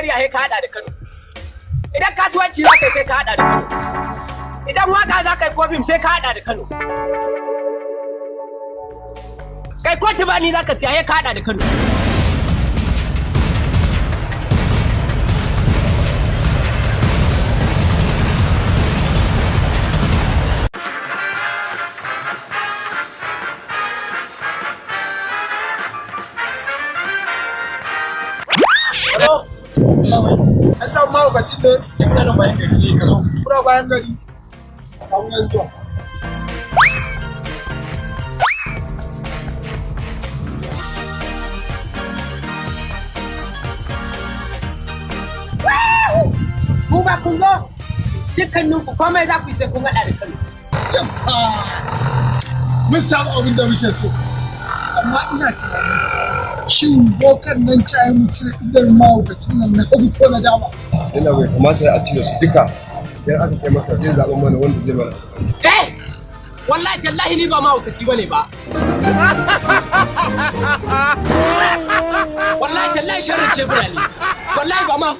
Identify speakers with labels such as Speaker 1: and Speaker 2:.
Speaker 1: Najeriya sai ka hada da Kano. Idan kasuwanci za ka yi, sai ka hada da Kano. Idan waka za ka yi ko fim, sai ka hada da Kano. Kai, ko tubani za ka siya, sai ka hada da Kano.
Speaker 2: Hello? An samu mahaukacin ne?
Speaker 3: Muna nan bayan gari ne, ka zo.
Speaker 2: Kuna bayan gari. Kawo yanzu zuwa.
Speaker 1: Ku ba kun zo, dukkaninku komai za ku yi sai kun hada da Kano.
Speaker 2: Yabba! Mun samu abin da muke so. Amma ina tunanin, shin bokan nan caye mu cire idan mahaukacin nan na hagu ko na dama?
Speaker 4: Yana bai kamata a cire su duka. Idan aka kai masa, zai zaɓa mana wanda zai mana.
Speaker 1: Eh, wallahi tallahi ni ba mahaukaci bane ba. Wallahi tallahi sharrin cebura ne. Wallahi ba ma.